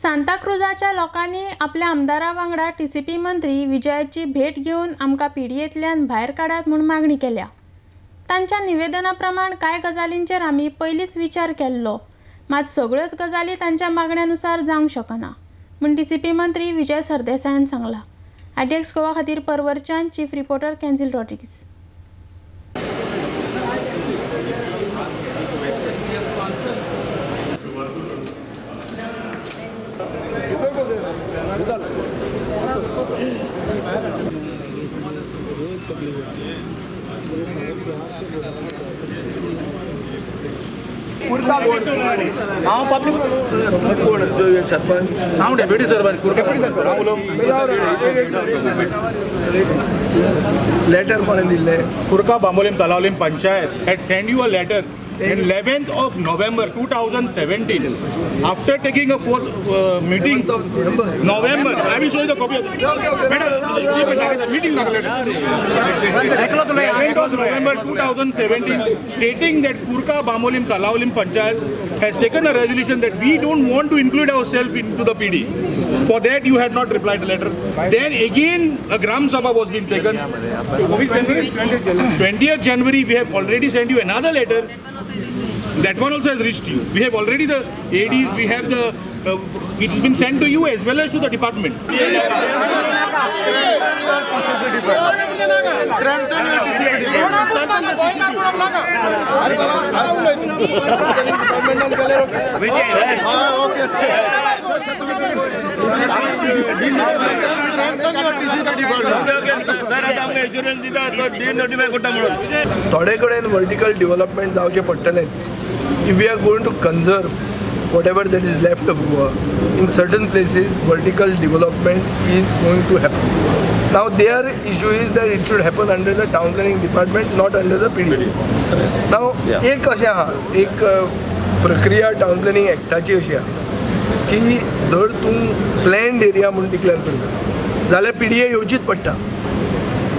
सांताक्रुजाच्या लोकांनी आपल्या आमदारा वांगडा टीसीपी मंत्री विजयाची भेट घेवन आमकां पीडीएंतल्यान भायर काडात म्हूण मागणी केल्या. तांच्या निवेदना प्रमाण कांय गजालींचेर आमी पयलींच विचार केल्लो, मात सगळ्योच गजाली तांच्या मागण्यानुसार जावंक शकना म्हूण टीसीपी मंत्री विजय सरदेसायान सांगलां. आयडीएक्स गोवा खातीर परवरच्यान chief reporter Kenzil Rodrigues. Deputy sarpanch letter कोणें दिल्लें? Curca Bambolim Talaulim panchayat had send you a letter in 11th of November 2017 after taking a fourth meeting. November. I will show you the copy of the meeting. 11th of November 2017, stating that Curca Bambolim Talaulim Panchayat has taken a resolution that we don't want to include ourselves into the PD. For that you had not replied the letter. Then again a Gram Sabha was being taken. 20th January we have already sent you another letter. That one also has reached you. We have already the ADs, we have the, it's been sent to you as well as to the department. थोडे कडेन vertical development जावचें पडटलेंच. If we are going to conserve whatever that is left of Goa, in certain places vertical development is going to happen. Now their issue is that it should happen under the town planning department, not under the PDA. Now एक अशें आहा, एक प्रक्रिया town planning एक्टाची अशी आहा की जर तूं प्लॅन्ड एरिया म्हूण डिक्लेअर करता जाल्यार पीडीए येवचीच पडटा.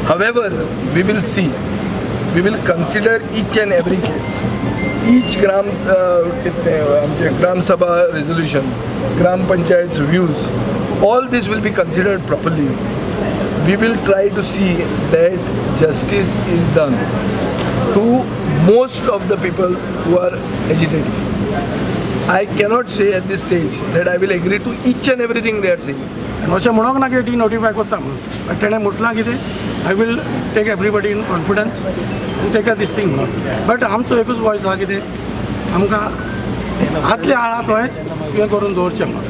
However, we will see, we will consider each and every case, each gram आमचे Gram Sabha resolution, gram panchayat views, all this will be considered properly. We will try to see that justice is done to most of the people who are agitating. I cannot say at this stage that I will agree to each and everything they are saying. अशें म्हणूंक ना की D notify करता म्हणून, but तेणें म्हटलां कितें, I will take everybody in confidence and take a this thing म्हणून. But आमचो एकूच वॉयस आहा कितें, आमकां आतले आहा थंयच तुवें करून दवरचें म्हणून,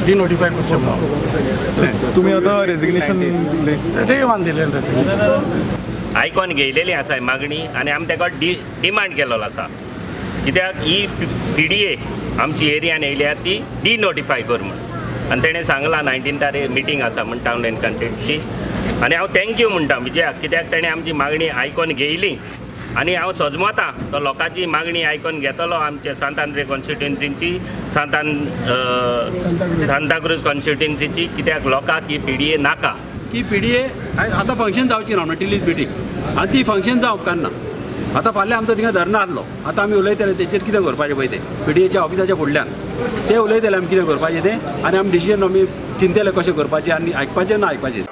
डी नोटिफाय करचें म्हणून. तुमी आतां रेजिग्नेशन दिलें? डे वन दिलें. आयकोन घेयलेली आसा मागणी आनी आमी ताका डिमांड केल्लो आसा, कित्याक ही पीडीए आमची एरियान येयल्या ती डी नोटिफाय कर म्हूण. आनी तेणें सांगलां 19 तारीख मिटींग आसा म्हूण टावन एंड कंट्रीची. आनी हांव thank you म्हणटा विजयाक, कित्याक तेणें आमची मागणी आयकोन घेयली आनी हांव सजमता तो लोकांची मागणी आयकोन घेतलो आमचे सांत आंद्रे कॉन्स्टिट्युएन्सीची, सांताक्रूज कॉन्स्टिट्युएन्सीची, कित्याक लोकांक ही पीडीए नाका. की पीडीए आतां फंक्शन जावची ना म्हणून टिलीज मिटींग, आनी ती फंक्शन जावंक उपकारना. आतां फाल्यां आमचो थिंगा धरणां आहलो, आतां आमी उलयतले तेचेर कितें करपाचें पळय तें पीडीएच्या ऑफिसाच्या फुडल्यान ते उलयतले आमी कितें करपाचें तें, आनी आमी डिसिजन आमी चिंतले कशें करपाचें आनी आयकपाचें ना आयकपाचें.